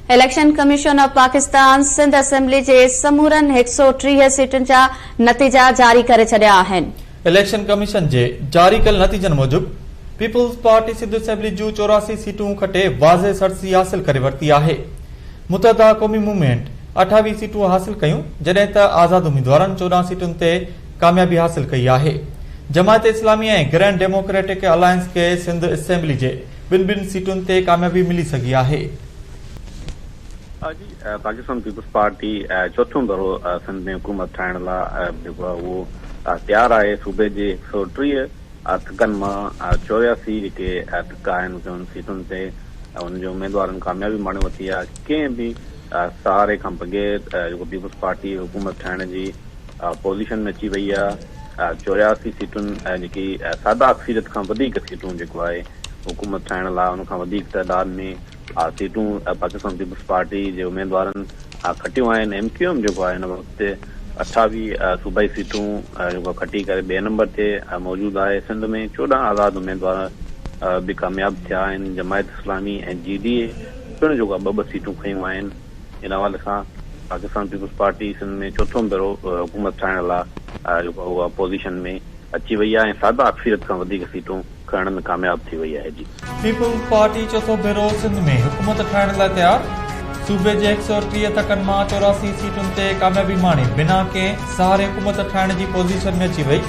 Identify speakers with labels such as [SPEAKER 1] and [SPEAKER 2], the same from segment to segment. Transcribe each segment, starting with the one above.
[SPEAKER 1] Election commission of Pakistan Sindh assembly جي سمورن 130 سيٽن جا نتيجا جاري ڪري ڇڏيا آهن.
[SPEAKER 2] اليڪشن ڪميشن جي جاري ڪيل نتيجن موجب پيپلز پارٽي سنڌ اسيمبلي جون 84 سيٽون کٽي واضح سرسي حاصل ڪري ورتي آهي. متحده قومي موومينٽ 28 سيٽون حاصل ڪيون جڏهن ته آزاد اميدوارن 14 سيٽن تي ڪاميابي حاصل ڪئي آهي. Jamaat Islami ۽ grand democratic alliance کي سنڌ اسيمبلي جي ٻن ٻن سيٽن تي ڪاميابي ملي سگهي آهي.
[SPEAKER 3] جي پاڪستان پيپلز پارٽي چوٿون ڀيرو سنڌ ۾ حڪومت ٺاهڻ لا جيڪو آهي اهو تيار آهي صوبي جي 130 تڪن مان 84 جيڪي تڪ آهن انهن سيٽن تي ان جي اميدوارن ڪاميابي ماڻي ورتي آهي ڪنهن به سهاري کان بغير جيڪو پيپلز پارٽي حڪومت ٺاهڻ جي پوزيشن ۾ اچي وئي آهي 84 سيٽن جيڪي سادا اڪثريت کان وڌيڪ سيٽون جيڪو آهي حڪومت ٺاهڻ لا ان کان وڌيڪ تعداد ۾ سيٽون پاڪستان پيپلز پارٽي جي اميدوارن کٽيون آهن، ايم ڪيو ايم جيڪو آهي هن وقت 28 صوبائي سيٽون جيڪو کٽي ڪري ٻئي نمبر تي موجود آهي، سنڌ ۾ 14 آزاد اميدوار به ڪامياب ٿيا آهن، جماعت اسلامي ۽ جي ڊي اي پڻ جيڪو آهي ٻه ٻه سيٽون کنيون آهن، ان حوالي سان پاڪستان پيپلز پارٽي سنڌ ۾ چوٿون ڀيرو حڪومت ٺاهڻ لا جيڪو آهي اها پوزيشن ۾ اچي وئي آهي ۽ ساده اڪثريت کان وڌيڪ سيٽون کڻڻ ۾ ڪامياب ٿي وئي آهي جي.
[SPEAKER 2] پيپلز پارٽي چوٿون ڀيرو سنڌ ۾ حڪومت ٺاهڻ لاء تيار، صوبي جي 130 تڪن مان 84 سيٽن تي ڪاميابي ماڻي بنا ڪنهن سهاري حڪومت ٺاهڻ جي پوزيشن ۾ اچي وئي،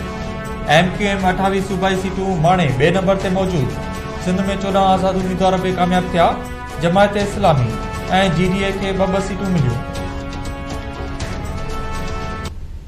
[SPEAKER 2] ايم ڪيو ايم 28 صوبائي سيٽون ماڻي ٻئي نمبر تي موجود، سنڌ ۾ 14 آزاد اميدوار به ڪامياب ٿيا، جماعت اسلامي ۽ جي ڊي اي کي ٻه ٻه سيٽون مليون.